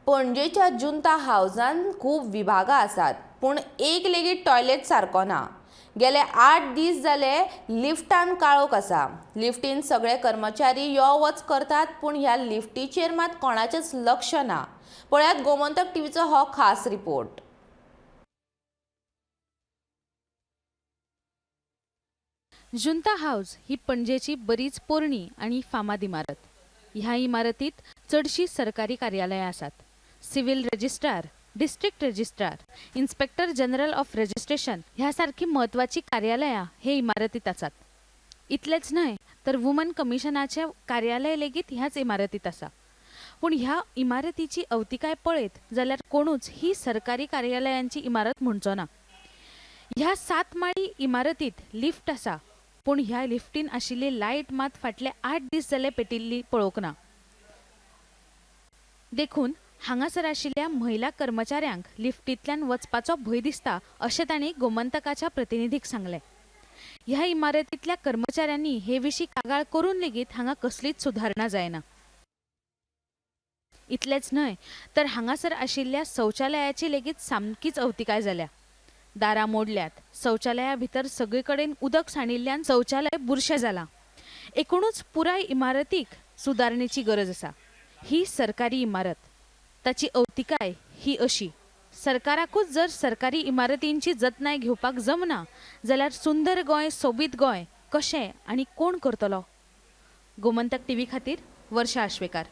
पणजेच्या जुंता हावजान खूब विभागां आसात, पूण एक लेगीत टॉयलेट सारको ना. गेले 8 दीस जाले लिफ्टान काळोख आसा. लिफ्टीन सगळे कर्मचारी यो वच करतात, पूण ह्या लिफ्टीचेर मात कोणाचेंच लक्ष ना. पळयात गोमंतक टीव्हीचो हो खास रिपोर्ट. जुंता हावज ही पणजेची बरीच पोरणी आनी फामाद इमारत. ह्या इमारतीत चडशीं सरकारी कार्यालयां आसात. Civil registrar, district registrar, inspector general of registration ह्या सारखी म्हत्वाचीं कार्यालयां हे इमारतीत आसात. इतलेंच न्हय तर वुमन कमिशनाचें कार्यालय लेगीत ह्याच इमारतीत आसा. पूण ह्या इमारतीची अवतिकाय पळयत जाल्यार कोणूच ही सरकारी कार्यालयांची इमारत म्हणचो ना. ह्या 7 माळी इमारतीत लिफ्ट आसा, पूण ह्या लिफ्टीन आशिल्ली लायट मात फाटले 8 दीस जाले पेटिल्ली पळोवंक ना. देखून हांगासर आशिल्ल्या महिला कर्मचाऱ्यांक लिफ्टींतल्यान वचपाचो भंय दिसता अशें तांणी गोमंतकाच्या प्रतिनिधीक सांगलें. ह्या इमारतींतल्या कर्मचाऱ्यांनी हे विशीं कागाळ करून लेगीत हांगा कसलीच सुदारणा जायना. इतलेंच न्हय तर हांगासर आशिल्ल्या शौचालयाची लेगीत सामकीच अवतिकाय जाल्या. दारां मोडल्यात, शौचालया भितर सगळे कडेन उदक सांडिल्ल्यान शौचालय बुरशें जालां. एकूणच पुराय इमारतीक सुदारणेची गरज आसा. ही सरकारी इमारत, ताची अवतिकाय ही अशी. सरकाराकूच जर सरकारी इमारतींची जतनाय घेवपाक जमना जाल्यार सुंदर गोंय, सोबीत गोंय कशें आनी कोण करतलो? गोमंतक टीव्ही खातीर वर्षा आश्वेकार.